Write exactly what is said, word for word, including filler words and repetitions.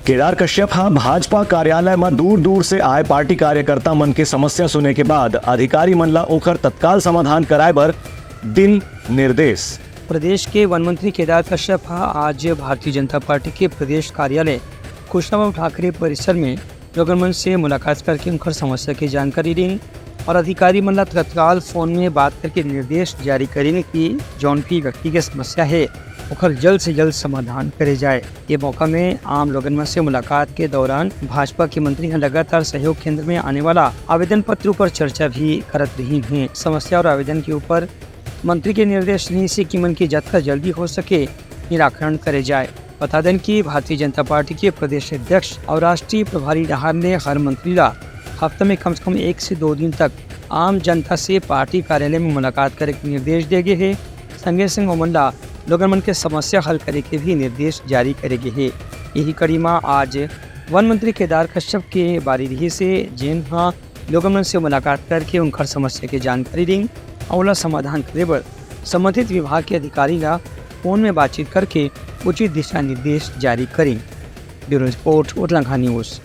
केदार कश्यप ह भाजपा कार्यालय म दूर-दूर से आए पार्टी कार्यकर्ता मन के समस्या सुने के बाद अधिकारी मन ला ओखर तत्काल समाधान कराए बर दिन निर्देश। प्रदेश के वन मंत्री केदार कश्यप ह आज भारतीय जनता पार्टी के प्रदेश कार्यालय कुशाभाऊ ठाकरे परिसर में लोगन मन से मुलाकात करके उनकर समस्या के जानकारी दीन और अधिकारी मन ला तत्काल फोन में बात करके निर्देश जारी करीन कि जौन भी व्यक्ति के समस्या है, ओकर जल्द से जल्द समाधान करे जाए। ये मौका में आम लोगन मन से मुलाकात के दौरान भाजपा के मंत्री ह लगातार सहयोग केंद्र में आने वाला आवेदन पत्र ऊपर चर्चा भी करत रही हैं। समस्या और आवेदन के ऊपर मंत्री के निर्देश रही से कि मन के जतका जल्दी हो सके निराकरण करे जाए। बता दें कि भारतीय जनता पार्टी के प्रदेश अध्यक्ष और राष्ट्रीय प्रभारी डहार ने हर मंत्री ला हफ्ते में कम से कम एक से दो दिन तक आम जनता से पार्टी कार्यालय में मुलाकात करे के निर्देश दे गे हे। संगे संग ओमन ला लोगन मन के समस्या हल करे के भी निर्देश जारी करे गे हे। यही कड़ी म आज वन मंत्री केदार कश्यप के बारी रही से जेन ह लोगन मन से मुलाकात करके उनकर समस्या के जानकारी दीन और ओला समाधान करे बर संबंधित विभाग के अधिकारी ला फोन में बातचीत करके उचित दिशा निर्देश जारी करीन। Bureau report, Utlangha news.